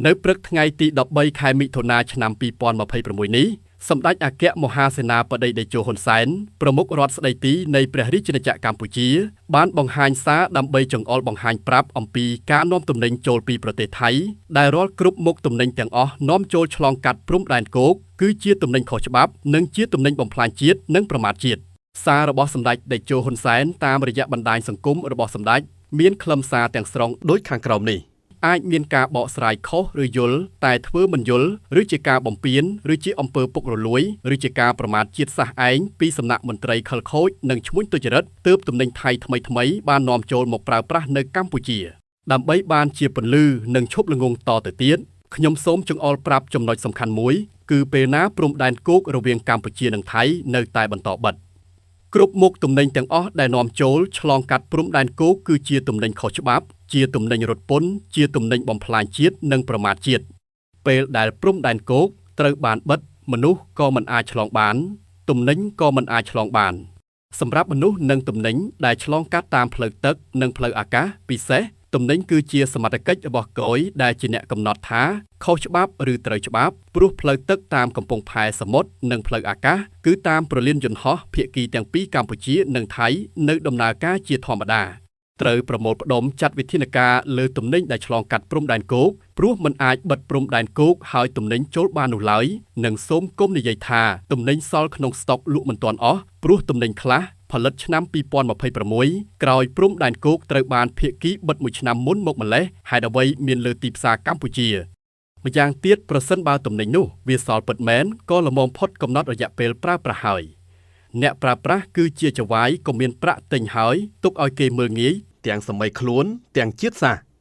នៅព្រឹកថ្ងៃទី13ខែមិថុនាឆ្នាំ2026នេះសម្ដេចអគ្គមហាសេនាបតីតេជោហ៊ុនសែនប្រមុខរដ្ឋស្ដីទីនៃព្រះរាជាណាចក្រកម្ពុជា បានបង្ហាញសារដើម្បីចង្អុលបង្ហាញប្រាប់អំពីការនាំទំនិញចូលពីប្រទេសថៃដែលរាល់គ្រប់មុខទំនិញទាំងអស់នាំចូលឆ្លងកាត់ព្រំដែនគោកគឺជាទំនិញខុសច្បាប់និងជាទំនិញបំផ្លាញជាតិនិងប្រមាថជាតិសាររបស់សម្ដេចតេជោហ៊ុនសែនតាមរយៈបណ្ដាញសង្គមរបស់សម្ដេចមានខ្លឹមសារទាំងស្រុងដូចខាងក្រោមនេះអាចមានការបកស្រាយខុសឬយល់តែធ្វើមិនយល់ឬជាការបំពានឬជាអំពើពុករលួយឬជាការប្រមាថជាតិសាសន៍ឯងពីសំណាក់មន្ត្រីខិលខូចនិងឈ្មួញទុច្ចរិតទើបទំនិញថៃថ្មីៗបាននាំចូលមកប្រើប្រាស់នៅកម្ពុជាដើម្បីបានជាពន្លឺនិងឈប់ល្ងងតទៅទៀតខ្ញុំសូមចង្អុលប្រាប់ចំណុចសំខាន់មួយគឺពេលណាព្រំដែនគោករវាងកម្ពុជានិងថៃនៅតែបន្តបិទគ្រប់មុខទំនិញទាំងអស់ដែលនាំចូលឆ្លងកាត់ព្រំដែនគោកគឺជាទំនិញខុសច្បាប់ជាទំនិញរត់ពន្ធជាទំនិញបំផ្លាញជាតិនិងប្រមាថជាតិពេលដែលព្រំដែនគោកត្រូវបានបិទមនុស្សក៏មិនអាចឆ្លងបានទំនិញក៏មិនអាចឆ្លងបានសម្រាប់មនុស្សនិងទំនិញដែលឆ្លងកាត់តាមផ្លូវទឹកនិងផ្លូវអាកាសពិសេសទំនិញគឺជាសមត្ថកិច្ចរបស់គយដែលជាអ្នកកំណត់ថាខុសច្បាប់ឬត្រូវច្បាប់ព្រោះផ្លូវទឹកតាមកំពង់ផែសមុទ្រនិងផ្លូវអាកាសគឺតាមព្រលានយន្តហោះភាគីទាំងពីរកម្ពុជានិងថៃនៅដំណើរការជាធម្មតាត្រូវប្រមូលផ្ដុំចាត់វិធានការលើទំនិញដែលឆ្លងកាត់ព្រំដែនគោកព្រោះមិនអាចបិទព្រំដែនគោកហើយទំនិញចូលបាននោះឡើយនិងសូមគុំនិយាយថាទំនិញសល់ក្នុងស្តុកលក់មិនទាន់អស់ព្រោះទំនិញខ្លះផលិតឆ្នាំ2026ក្រោយព្រំដែនគោកត្រូវបានភាគីបិទមួយឆ្នាំមុនមកម្លេះហេតុអ្វីមានលើទីផ្សារកម្ពុជាម្យ៉ាងទៀតប្រសិនបើទំនិញនោះវាសល់ពិតមែនក៏ល្មមផុតកំណត់រយៈពេលប្រើប្រាស់ហើយអ្នកប្រើប្រាស់គឺជាចៅហ្វាយក៏មានប្រាក់ទិញហើយទុកឲ្យគេមើលងាយ ទាំងសម័យខ្លួនទាំងជាតិសាសន៍។